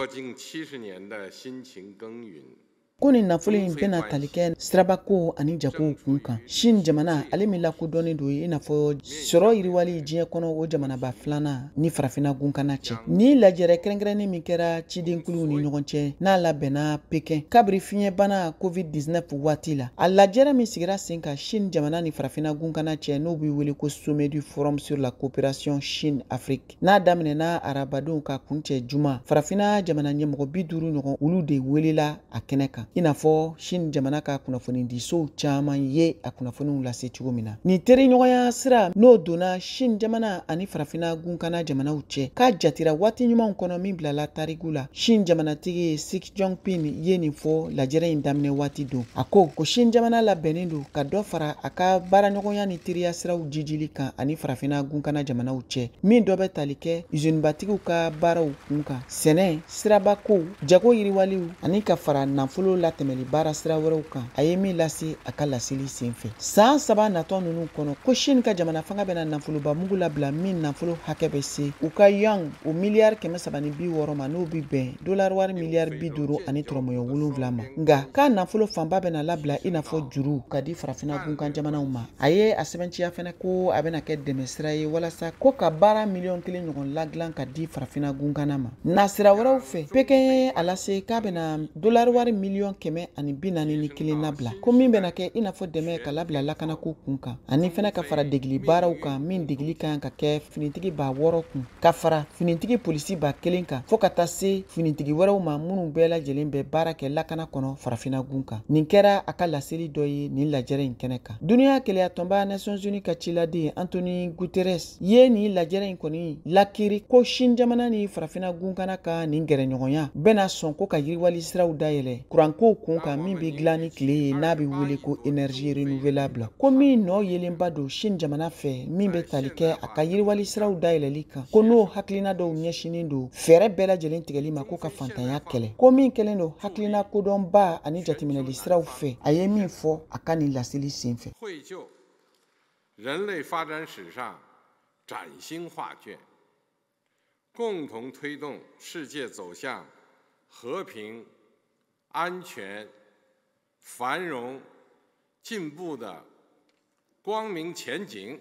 近70年的辛勤耕耘。 Ko nin nafolo in bɛna tali kɛ sirabako ani jagow kun kan. Chine jamana, ale min lakodɔnnen don i n'a fɔ sɔrɔ yiriwali diɲɛ kɔnɔ, o jamanaba filanan ni farafinna gunkana cɛ. Ni lajɛrɛ kɛrɛnkɛrɛnnen min kɛra cidenkuluw ni ɲɔgɔn cɛ, n'a labɛnna Pekin kabiri fiɲɛbana COVID-19 waati la, a lajɛrɛ min sigira sen kan Chine jamana ni farafinna gunkana cɛ, n'o bɛ wele ko Sommet du Forum sur la coopération Chine Afrique, n'a daminɛna arabadon ka kuncɛ juma, farafinna jamana ɲɛmɔgɔ 50 ɲɔgɔn, olu de welela a kɛnɛ kan, i n'a fɔ Chine jamana ka kunnafonidisow caman ye a kunnafoniw lase cogo min na. Nin teriɲɔgɔnya sira n'o donna Chine jamana ani farafinna gunkana jamanaw cɛ, k'a jatira waati ɲumanw kɔnɔ min bilala tariku la. Chine jamanatigi Xi Jinping ye nin fɔ lajɛrɛ in daminɛ waati don. A ko ko Chine jamana labɛnnen don ka dɔ fara a ka baaraɲɔgɔnya ni teriya siraw jijili kan ani farafinna gunkana jamanaw cɛ, min dɔ bɛ tali kɛ usinibatigiw ka baaraw kun kan, sɛnɛ, sirabakow, jago yiriwaliw ani ka fara nafolo latɛmɛli baara sira wɛrɛw kan, a ye min lase a ka laseli sen fɛ. San 3 natɔ ninnu kɔnɔ, ko Chine ka jamana fanga bɛna nafoloba mugu labila min nafolo hakɛ bɛ se u ka yuan o miliyari 360 ma, n'o bɛ bɛn dolari wari miliyari 50 ni tɔrɔmɔɲɔ 7 ma. Nka k'a nafolo fanba bɛna labila i n'a fɔ juru ka di farafinna gunkan jamanaw ma. A ye a sɛbɛntiya fɛnɛ ko a bɛna kɛ dɛmɛ sira ye walasa ko ka baara miliyɔn 1 ɲɔgɔn ladilan ka di farafinna gunkana ma. Nasira wɛrɛw fɛ, Pekin ye a lase k'a bɛna dolari wari miliyɔn 141 labila, ko min bɛna kɛ i n'a fɔ dɛmɛ ka labila lakanako kun kan, ani fɛnɛ ka fara degeli baaraw kan, min degeli kan ka kɛ finitigi 6000 kun, ka fara finitigi polisi 1000 kan, fɔɔ ka taa se finitigi wɛrɛw ma minnu bɛɛ lajɛlen bɛ baara kɛ lakana kɔnɔ farafinna gun kan. Nin kɛra a ka laseli dɔ ye nin lajɛrɛ in kɛnɛ kan. Duniya keleya tɔnba Nations Unies ka ciladen Anthony Guterres ye nin lajɛrɛ in kɔni lakiri, ko Chine jamana ni farafinna gunkana ka nin gɛrɛɲɔgɔnya bɛna sɔn ko ka yiriwali siraw dayɛlɛ kurankow kun kan, min bɛ dilan ni tile ye, n'a bɛ wele ko énergie renouvelable, ko min nɔ yelenba don Chine jamana fɛ, min bɛ tali kɛ a ka yiriwali siraw dayɛlɛli kan, ko n'o hakilina dɔw ɲɛsinnen don fɛɛrɛ bɛɛ lajɛlen tigɛli ma ko ka fantanya kɛlɛ, ko min kɛlen don hakilina kodɔnba ani jateminɛli siraw fɛ, a ye min fɔ a ka nin laseli sen fɛ. 绘就人类发展史上崭新画卷，共同推动世界走向和平、安全、繁荣、进步的光明前景。